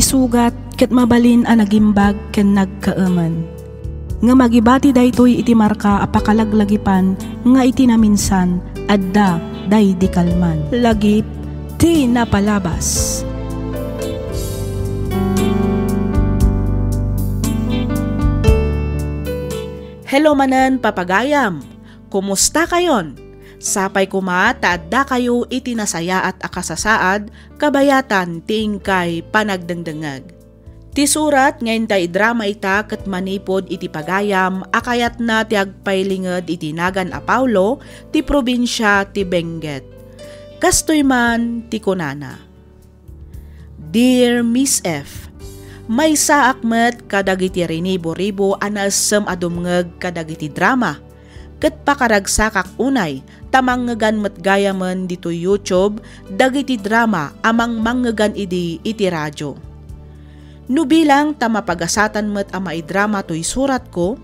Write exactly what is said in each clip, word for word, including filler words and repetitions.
sugat ket mabalin a nagimbag ken nagkaemen. Ngem agibati daytoy iti marka a pakalaglagipan nga iti naminsan, adda daydi kalman. Lagip ti napalabas. Hello manen, papagayam! Kumusta kayon? Sapay koma ta adda kayo iti nasayaat a kasasaad kabayatan ti inkay panagdengdengngeg. Ti surat nga inta idrama ita ket manipud iti pagayam a kayatna ti agpailinged iti nagan a Paulo ti probinsia ti Benguet. Kastoy man ti kunana, Dear Miss F, maysaak met kadagiti rinibo-ribo a naessem a dumngeg kadagiti drama, ket pakaragsakak unay ta mangngegan met gayamen ditoy YouTube dagiti drama a mangmangngegan idi iti radio. No bilang ta mapagasatan met a maidrama toy suratko,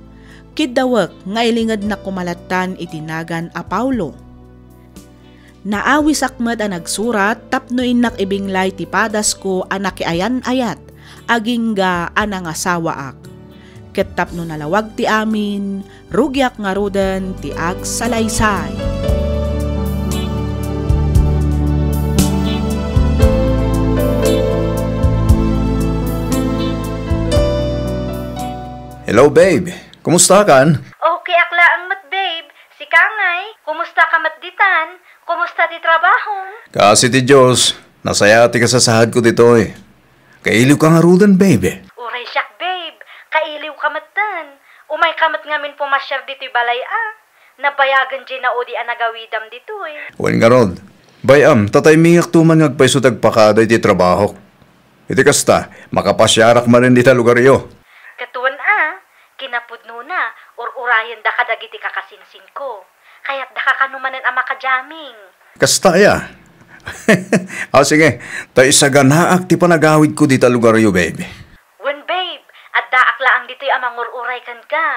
kiddawek nga ilingednak koma lattan iti nagan a Paulo. Naawisak met a nagsurat tapno innak ibinglay ti padasko a nakiayan-ayat agingga a nangasawaak. Ket tapno nalawag ti amin, rugiak ngaruden ti agsalaysay. Hello, babe. Kumusta kan? Okay ak laeng met, babe. Sika ngay, kumusta ka met ditan? Kumusta ti trabahom? Kaasi ti Dios, nasaya ti kasasaadko ditoy. Kailiw ka ngaruden, babe. Uray siak, babe. Kailiw ka metten. Umay ka met ngamin pumasiar ditoy balay a. Nabayagen diay naudi a nagawidam ditoy. Wen ngarud, bay-am ta taymingakto man nga agpayso ti agpakada iti trabahok. Iti kasta, makapasiarak manen dita lugaryo. Ket wen a, kinapudnona, ur-urayenda kadagiti kakasinsinko. Kayatdaka kano manen a makajaming. Kasta aya? Aw, sige, ta isaganaak ti panagawidko dita lugaryo, babe. Wen, babe, addaak laeng ditoy a mangur-uray kenka.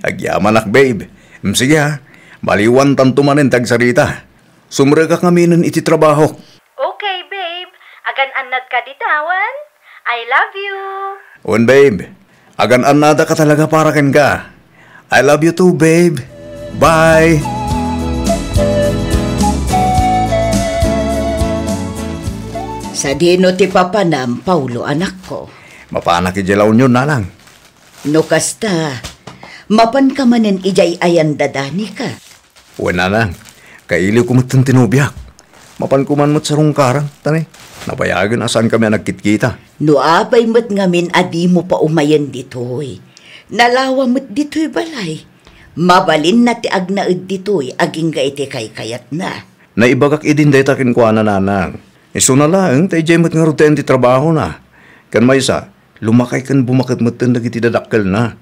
Agyamanak, babe. Mm, sige, ha. Maliwantanto manen ti agsarita. Sumrekak ngaminen iti trabahok. Okay, babe. Agan-annadka dita, wen? I love you. Wen, babe. Agan-annadaka talaga para kenka. I love you too, babe. Bye. Sadino ti papanam, Paulo, anakko? Mapanak idiay La Union, nanang. No kasta, mapanka manen idiay ayan da Danica? Wen, nanang, kailiwko metten ti nobiak. Mapanko man met sarungkarang, ta ne, nabayagen a saankami a nagkitkita. No apay met ngamin a dimo paumayen ditoy? Nalawa met ditoy balay. Mabalinna ti agnaed ditoy agingga iti kaykayatna. Naibagak idin dayta kenkuana, nanang. Isuna laeng ta idiay met ngarud ti ayan ti trabahona. Ken maysa, lumakay ken bumaket metten dagiti dadakkelna.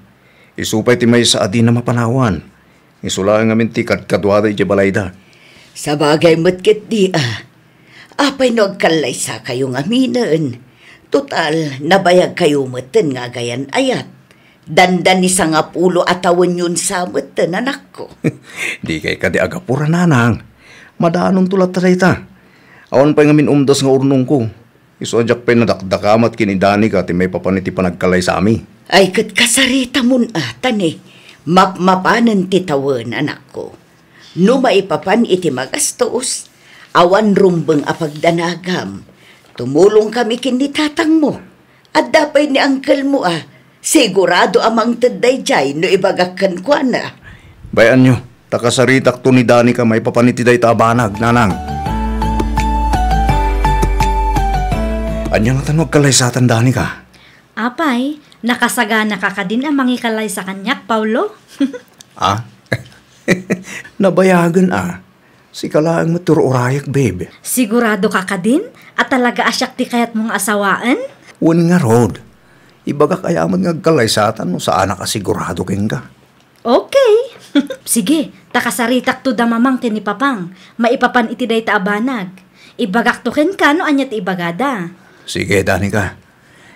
Isu pay ti maysa a dina mapanawan. Isu laeng ngamin ti kadkaduada idiay balayda. Sabagay met ketdi a. Apay no agkallaysakayo ngaminen? Total, nabayagkayo metten nga agayan-ayat. Dandani sangapulo a tawenyon sa metten, anakko. Dikay kadi agapura, nanang. Madaanonto latta dayta. Awan pay ngamin umdas nga urnongko. Isu a diak pay nadakdakamat ken ni Danica ti maipapan iti panagkallaysami. Ay, ket kasaritamon a, ta ne, mapmapanen ti tawen, anakko. No maipapan iti magastos, awan rumbeng a pagdanagam. Tumulongkami ken ni tatangmo. Adda pay ni angkelmo a, sigurado a mangted daydiay no ibagak kenkuana. Bay-anyo, ta kasaritakto ni Danica maipapan iti dayta a banag, nanang. Ania ngata no agkallaysatan, Danica? Apay, nakasaganaka kadin a mangikalaysa kaniak, Paulo? Ah? Nabayagen a. Sika laeng met ti ur-urayek, babe. Sigurado ka kadin a talaga a siak ti kayatmo nga asawaen? Wen ngarud. Ibagak aya met nga agkallaysatan no saanak a sigurado kenka. Okay. Sige, ta kasaritakto da mamang ken ni papang. Maipapan iti dayta a banag. Ibagakto kenka no ania ti ibagada. Sige, Danica.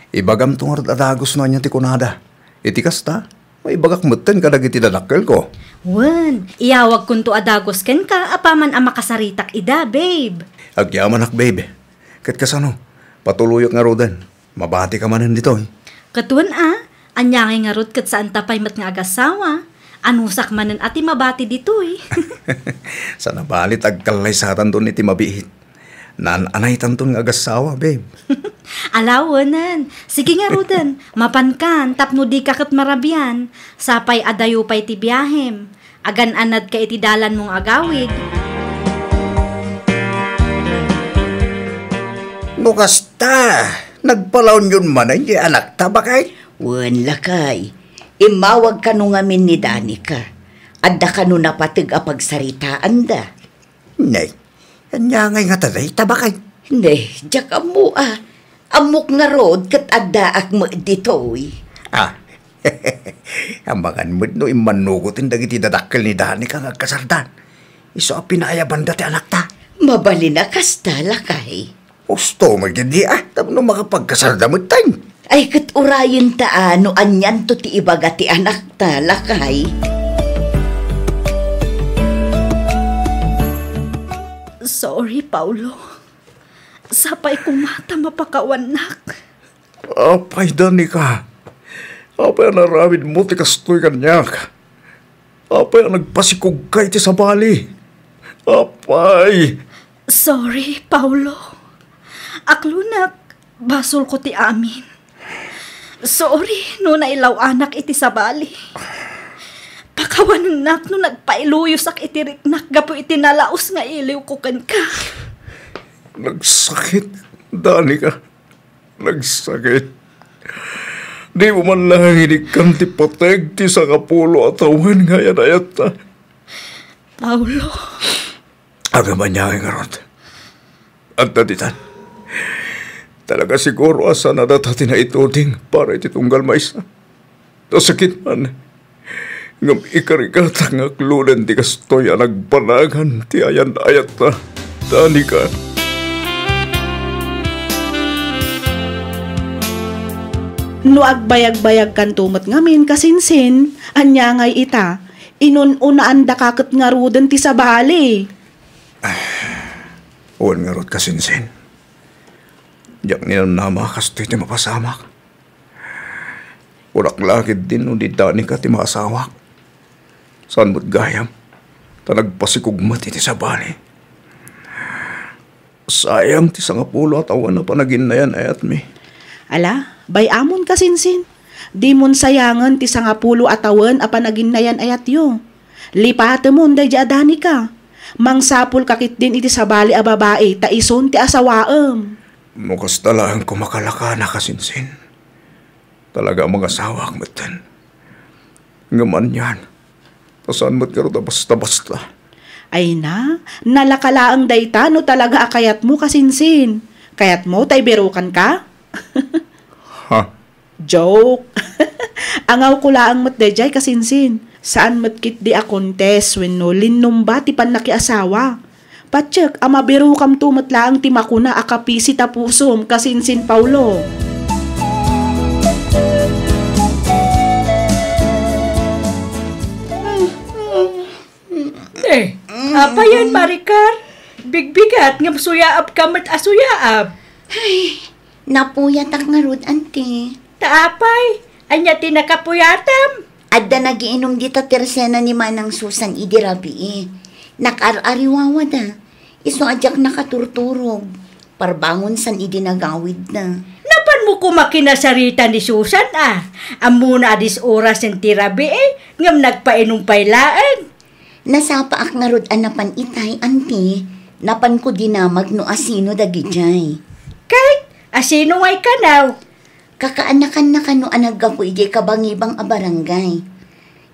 Ibagamto ngarud a dagus no ania ti kunada. Iti kasta, maibagak metten kadagiti dadakkelko. Wen, iyawagkonto a dagus kenka apaman a makasaritak ida, babe. Agyamanak, babe. Ket kasano, patuloyak ngaruden. Mabatika manen ditoy. Ket wen a, ania ngay ngarud ket saanta pay met nga agasawa? Anusak manen a ti mabati ditoy. Saan a bali ta agkallaysatanton iti mabiit. Naan-anaytanton nga agasawa, babe. Ala, wenen. Sige ngaruden, mapankan tapno dika ket marabian. Sapay a dayo pay ti biahem. Agan-anadka iti dalanmo nga agawid. No kasta, nagpalaonyon manen ti anakta, baket? Wen, lakay. Immawag kano ngamin ni Danica. Adda kano napateg a pagsaritaanda? Nay, ania ngay ngata dayta, baket? Nay, diak ammo a. Ammok ngarud ket addaak met ditoy. Ah, amangan met no immanugoten dagiti dadakkel ni Danica nga agkasardan. Isu a pinaayabanda ti anakta. Mabalin a kasta, lakay. Usto met ketdi a, tapno makapagkasarda metten. Ay, ket urayenta a no anianto ti ibaga ti anakta, lakay. Sorry, Paulo. Sapay koma ta mapakawannak. Apay, Danica? Apay a naramidmo ti kastoy kaniak? Apay a nagpasikogka iti sabali? Apay! Sorry, Paulo. Aklonak, basolko ti amin. Sorry no nailaw-anak iti sabali. Pakawanennak no nagpailuyosak iti riknak gapu iti nalaus nga iliwko kenka. Nagsakit, Danica. Nagsakit. Dimo man laeng inikkan ti pateg ti sangapulo a tawen nga ayan-ayatta. Paulo. Agamaniay ngarud. Adda ditan. Talaga siguro a saan a data ti naituding para iti tunggal maysa. Ta sakit man. Ngem ikarigatak nga akloden ti kastoy a nagbanagan ti ayan-ayatta. Danica. No agbayagbayagkanto met ngamin, kasinsin, ania ngay ita? Inun-unaandaka ket ngaruden ti sabali. Wen ngarud, kasinsin. Diak ninamnama a kastoy ti mapasamak. Kunak la ketdin no di Danica ti maasawak. Saan met gayam, ta nagpasikog met iti sabali. Sayang ti sangapulo a tawen a panaginnayan-ayatmi. Ala, bay-amon, kasinsin. Dimon sayangen ti sangapulo a tawen a panaginnayan-ayatyo. Lipatemon daydi a Danica. Mangsapulka ketdin iti sabali a babai ta isun ti asawaem. No kasta laeng koma kalakana, kasinsin. Talaga a mangasawak metten. Ngem anian, ta saan met ngarud a basta-basta. Ay na, nalaka laeng dayta no talaga a kayatmo, kasinsin. Kayatmo ta ibirukanka? Ha? Joke. Angawko laeng met daydiay, kasinsin. Saan met ketdi a contest wenno linnumba ti pannakiasawa. Patiek a mabirukamto met laeng ti makuna a kapisi ta pusom, kasinsin Paulo. Eh, apayen, Maricar? Bigbigat ngem suyaabka met a suyaab. Ay, napuyatak ngarud, anti. Ta apay, ania ti nakapuyatam? Adda nagiinum dita tersena ni Manang Susan idi rabii. Nakaar-ariwawada. Isu a diak nakaturturog. Parbangon san idi nagawidna. Napanmo koma kinasarita ni Susan a. Ammona a dis orasen ti rabii, ngem nagpainum pay laeng. Nasapaak ngarud a napan itay, anti. Napanko dinamag no asino dagidiay. Ket asino ngay kano? Kakaanakanna kano a naggapu idiay kabangibang a barangay.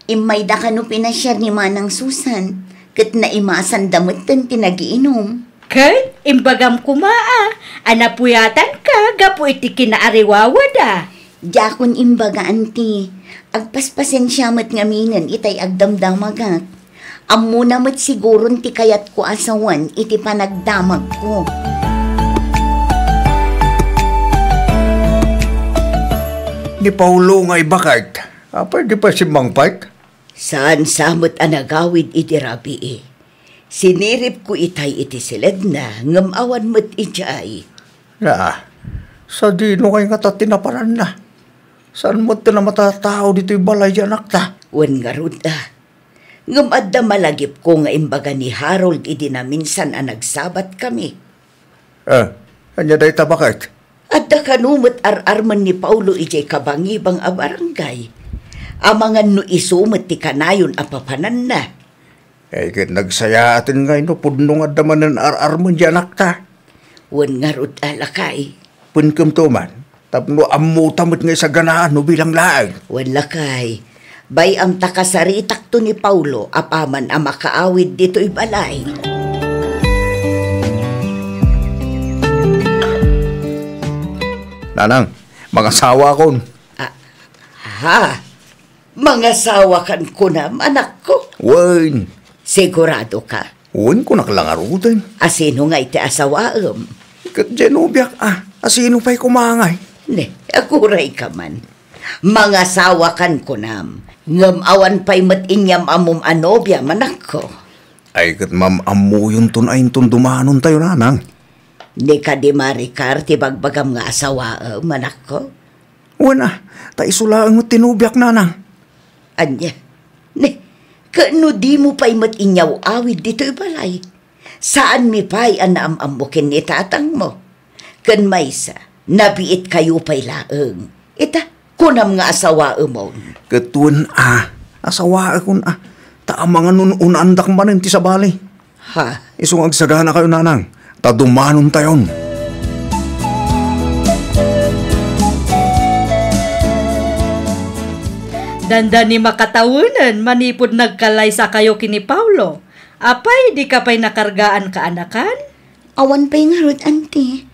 Immayda kano pinasiar ni Manang Susan, ket naimasanda metten ti nagiinum. Ket imbagam koma a, a napuyatanka gapu iti kinaariwawada. Diakon imbaga, anti. Agpaspasensia met ngaminen itay agdamdamagak. Ammona met siguron ti kayatko a sawen iti panagdamagko. Ni Paulo nga ibaket, apay di pay simmangpet? Saan sa met a nagawid iti rabii. Siniripko itay iti siledna, ngem awan met idiay. Aa, Sadino ngay ngata ti naparanna? Saan met ti namatao ditoy balay ti anakta? Wen ngarud, a. Ngem adda malagipko nga imbaga ni Harold idi naminsan a nagsabatkami. Eh, ania dayta baket? Adda kano met ar-armen ni Paulo idiay kabangibang a barangay. Amangan no isu met ti kanayon a papananna. Eh, ket nagsayaaten ngay no pudno nga adda manen ar-armen diay anakta. Wen ngarud a, lakay. Penkemto man, tapno ammota met nga isaganaan no bilang laeng. Wen lakay, bay-am ta kasaritakto ni Paulo apaman a makaawid ditoy balay. Nanang, mangasawakon. Ah, ha? Mangasawakan kunam, anakko? Wen. Sigurado ka? Wen, kunak la ngaruden. Asino ngay ti asawaem? Ket diay nobiak, a. Asino pay koma ngay? Ne, aguray ka man. Mangasawakan kunam. Ngem awan pay met inyam-ammom a nobiam, anakko. Ay, ket mam-ammoyonton a inton dumanontayo, nanang. Ni kadi Maricar ti bagbagam nga asawaem, anakko? Wen a, ta isu laeng met ti nobiak, nanang. Ania? Ne, ket no dimo pay met inyaw-awid ditoy balay, saanmi pay a naam-ammo ken ni tatangmo. Ken maysa, nabiitkayo pay laeng. Ita, kunam nga asawaemon. Ket wen a, asawaekon a, ta amangan no un-unaandak manen ti sabali. Ha? Isu nga agsaganakayo, nanang, ta dumanontayon. Dandani makatawenen manipud nagkalaysakayo ken ni Paulo. Apay, dika pay nakargaan kaanakan? Awan pay ngarud, anti.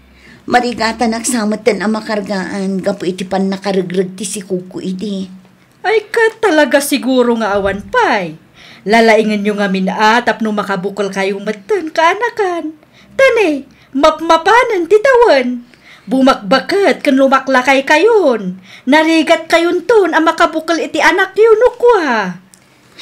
Marigatanak sa metten a makargaan gapu iti pannakaregreg ti sikogko idi. Ay, ket talaga siguro nga awan pay. Lalaingenyo ngamin a tapno makabukelkayo metten kaanakan. Ta ne, mapmapanen ti tawen. Bumakbaket ken lumaklakaykayon. Narigatkayonton a makabukel iti anakyo no kua.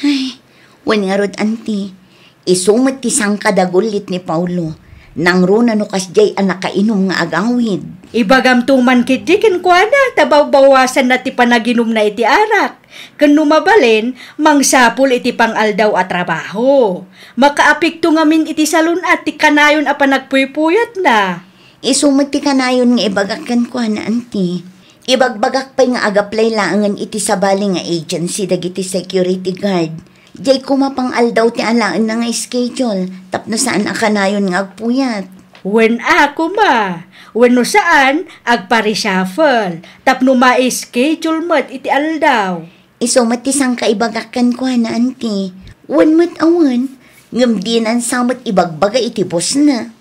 Ay, wen ngarud, anti. Isu met ti sangkadagullit ni Paulo. Nangruna no kasdiay a nakainum nga agawid. Ibagamto man ketdi kenkuana ta bawbawasanna ti panaginumna iti arak. Ken no mabalin, mangsapul iti pang-aldaw a trabaho. Makaapekto ngamin iti salun-at ti kanayon a panagpuypuyatna. Isu met ti kanayon nga ibagak kenkuana, anti. Ibagbagak pay nga agaplay laengen iti sabali nga agency dagiti security guard. Diay koma pang-aldaw ti alaenna nga schedule tapno saan a kanayon nga agpuyat. Wen a koma, wenno saan, agpa-reshuffle tapno ma-schedule met iti aldaw. Isu met ti sangkaibagak kenkuana, anti. Wen met a wen, ngem dinan sa met ibagbaga iti bossna.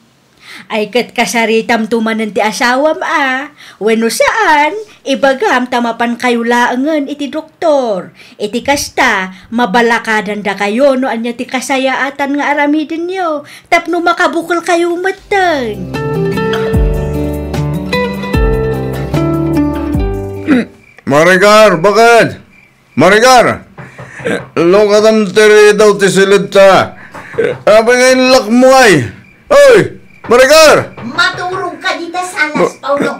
Ay, ket kasaritamto manen ti asawam a, wenno saan, ibagam ta mapankayo laengen iti doktor. Iti kasta, mabalakadandakayo no ania ti kasayaatan nga aramidenyo, tapno makabukelkayo metten. Maricar, bakit? Maricar! Lukatam ti ridaw ti silidta. Apay nga inlakmo ay? Oy! Maricar! Maturog ka dita salas, Paulo.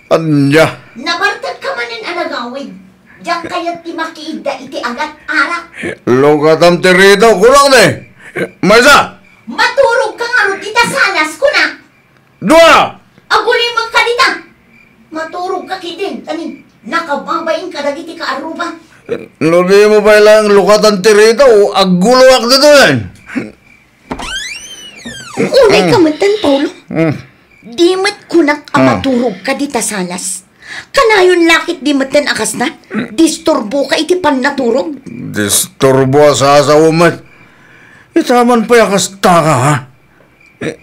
Anya? Nabartek ka manen a nagawid. Diak kayat ti makiidda iti agat arak. Lukatam ti ridaw, kunak ni. Maysa! Maturog ka ngarud dita salas, kunak. Dua! Agulimek ka dita! Maturog ka ketdin, ta ni, nakababain ka dagiti kaarruba. No dimo pay laeng lukatan ti ridaw, agguloak ditoyen. Unay ka metten, Paulo. Mm. Di met kunak a Mm. maturog ka dita salas. Kanayon la ketdi metten a kasta, disturbo ka iti pannaturog. Disturbo a sasaw met. Ita man pay a kasta ka, ha? Eh,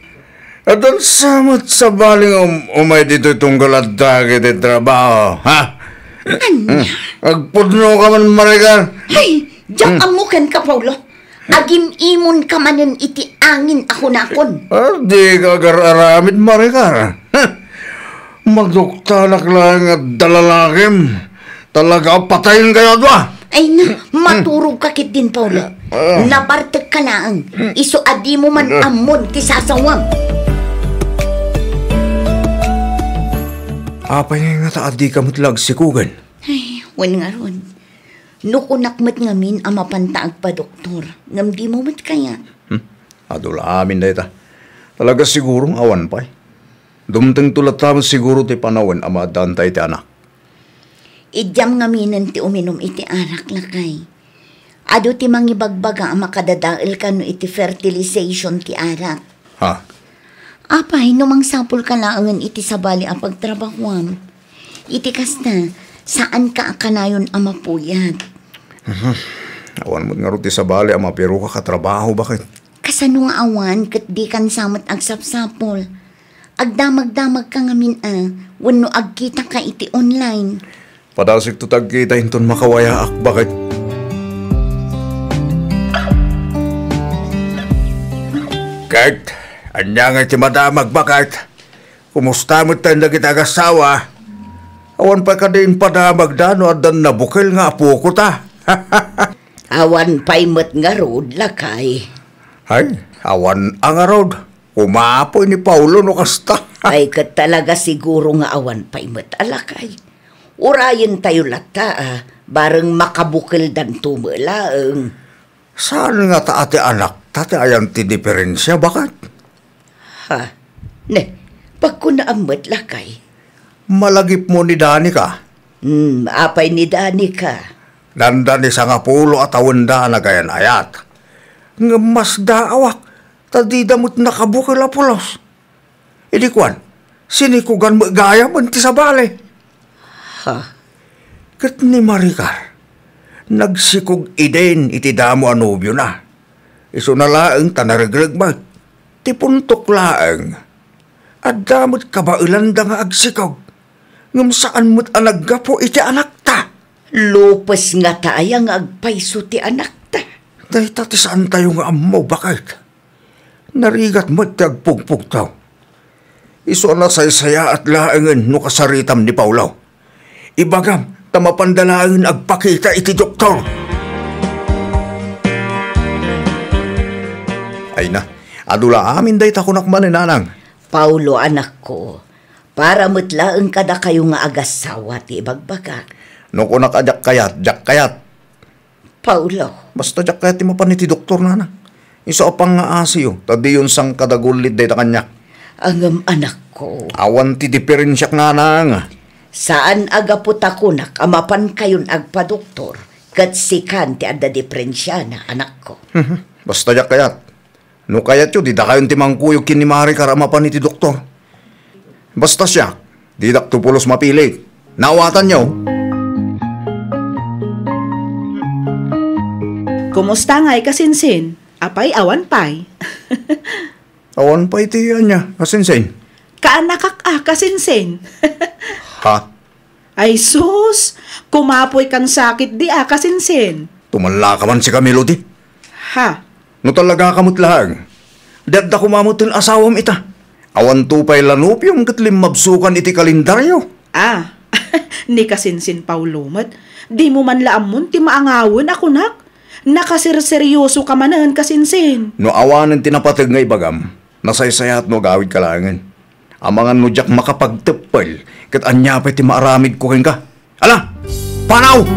addan sa met sabali nga um-, umay ditoy tunggal adda iti trabaho, ha? Ania? Hmm. Agpudno ka man, Maricar. Ay, diak Hmm. ammo kenka, Paulo. Agim-imon ka manen iti angin a kunakon. Ah, di ka agar-aramid, Maricar. Huh. Maduktalak laeng nga adda lalakim. Talaga, patayen kayo a dua. Ay na, Hmm. maturog ka ketdin, Paulo. Ah. Nabartek ka laeng. Hmm. Isu a dimo man Ah. ammon ti sasawam. Apay ngay ngata a dika met la agsikogen? Ay, wen ngarud. No kunak met ngamin a mapanta agpadoktor, ngem dimo met kayat. Hmm? Adu la amin dayta. Talaga siguro nga awan pay. Dumtengto latta met siguro ti panawen a maaddaanta iti anak. Idiam ngaminen ti uminum iti arak, lakay. Adu ti mangibagbaga a makadadael kano iti fertilization ti arak. Ha? Apay, no mangsapulka laengen iti sabali a pagtrabahuam. Iti kasta, saanka a kanayon a mapuyat. Mhm. Awan met ngarud ti sabali a mapiroka a trabaho, baket. Kasano nga awan ket dikan sa met agsapsapul? Agdamagdamagka ngamin a, wenno agkitaka iti online? Padasekto ti agkita inton makawayaak, baket. Ket, ania ngay ti madamag, baket? Kumusta met tayo dagiti agassawa? Awan pay kadi impadamagda no addan nabukel nga apoko ta? Awan pay met ngarud, lakay. Ay, awan a ngarud. Kumapoy ni Paulo no kasta. Ay, ket talaga siguro nga awan pay met a lakay. Urayentayo latta a, bareng makabukeldanto met laeng. Saan ngata a ti anakta ti ayan ti diferensia, baket? Ha? Ne, pagkunaam met, lakay. Malagipmo ni Danica. Hmm, apay ni Danica? Dandani sangapulo a tawenda a nagayan-ayat. Ngem masdaawak, ta dida met nakabukel a pulos. Idi kuan, sinikogan met gayam ti sabali. Ha? Ket ni Maricar, nagsikog idin iti damo a nobiona. Isuna laeng ta naregreg met. Ti puntok laeng, adda met kabaelanda nga agsikog. Ngem saan met a naggapu iti anakta. Lupes ngata aya nga agpayso ti anakta? Dayta ti saantayo nga ammo, baket. Narigat met ti agpugpugtaw. Isu a nasaysayaat laengen no kasaritam ni Paolo. Ibagam ta mapanda laengen agpakita iti doktor. Ay na, adu la amin dayta kunak manen, nanang. Paolo, anakko, para met laeng kadakayo nga agassawa ti ibagbagak. No kunak a diak kayat, diak kayat. Paolo. Basta diak kayat ti mapan iti doktor, nanang. Isu a pangngaasiyo, ta diyon sangkadagullit dayta kaniak. Ngem, anakko. Awan ti diferensiak, nanang. Saan a gapu ta kunak a mapankayon agpadoktor, ket sikan ti adda diferensiana, anakko. Mhm. Basta diak kayat. No kayatyo, didakayon ti mangkuyog ken ni Maricar a mapan iti doktor. Basta siak, didakto pulos mapilit. Naawatanyo? Kumusta ngay, kasinsin? Apay, awan pay? Awan pay ti ania, kasinsin? Kaanakak a, kasinsin. Ha? Ay sus! Kumapoy kan sakit di a, kasinsin. Tumallaka man si Camilo di. Ha? No talaga ka met laeng, di adda koma met ti asawam ita. Awanto pay la nobiom ket limmabsokan iti kalendaryo. Ah, ni kasinsin Paolo met, dimo man la ammon ti maangawen a kunak. Nakaserseryoso ka manen, kasinsin. No awanen ti napateg nga ibagam, nasaysayaat no agawidka laengen. Amangan no diak makapagteppel, ket ania pay ti maaramidko kenka? Ala! Panaw!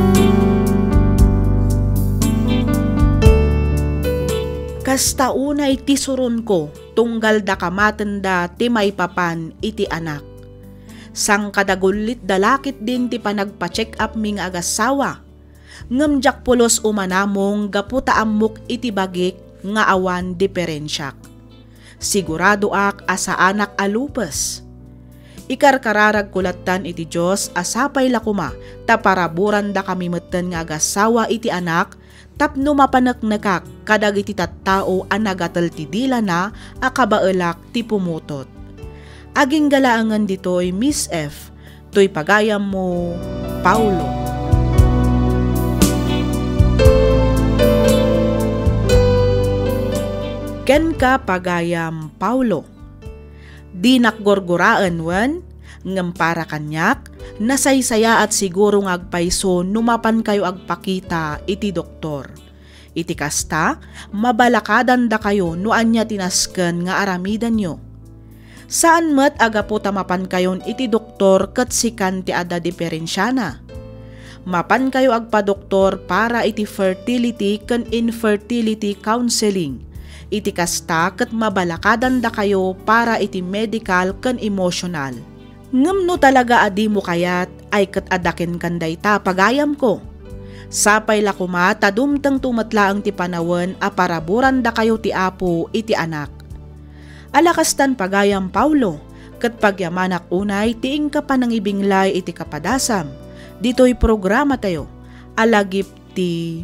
Kasta unay ti suronko, tunggal da kamatenda ti maipapan iti anak. Sangkadagullitda la ketdin ti panagpa-check-up mi nga agassawa. Ngem diak pulos umanamong gapu ta ammok iti bagik nga awan diferensiak. Siguradoak a saanak a lupes. Ikarkararagko lattan iti Dios a sapay la koma ta paraburandakami metten nga agassawa iti anak tapno mapaneknekak kadagiti tattao a nagatel ti dilana a kabaelak ti pumutot. Agingga laengen ditoy, Miss F, toy pagayammo, Paolo. Kenka, pagayam Paolo. Dinak gurguraen wen, ngem para kaniak, nasaysayaat siguro nga agpayso no mapankayo agpakita iti doktor. Iti kasta, mabalakadandakayo no ania ti nasken nga aramidenyo. Saan met a gapu ta mapankayon iti doktor ket sikan ti adda diperensiana. Mapankayo agpadoktor para iti fertility ken infertility counseling. Iti kasta ket mabalakadandakayo para iti medical ken emotional. Ngem no talaga a dimo kayat, ay ket adda kenkan dayta, pagayamko. Sapay la koma ta dumtengto met laeng ti panawen a paraburandakayo ti Apo iti anak. Ala kastan, pagayam Paulo, ket pagyamanak unay ti inka panangibinglay iti kapadasam ditoy programatayo a Lagip ti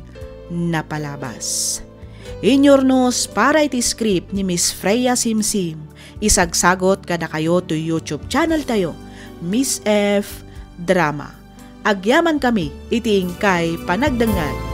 Napalabas. Inyurnos para iti script ni Miss Freya Simsim, isagsagot kadakayo toy YouTube channel tayo, Miss F Drama. Agyaman kami iti inkay panagdengngeg.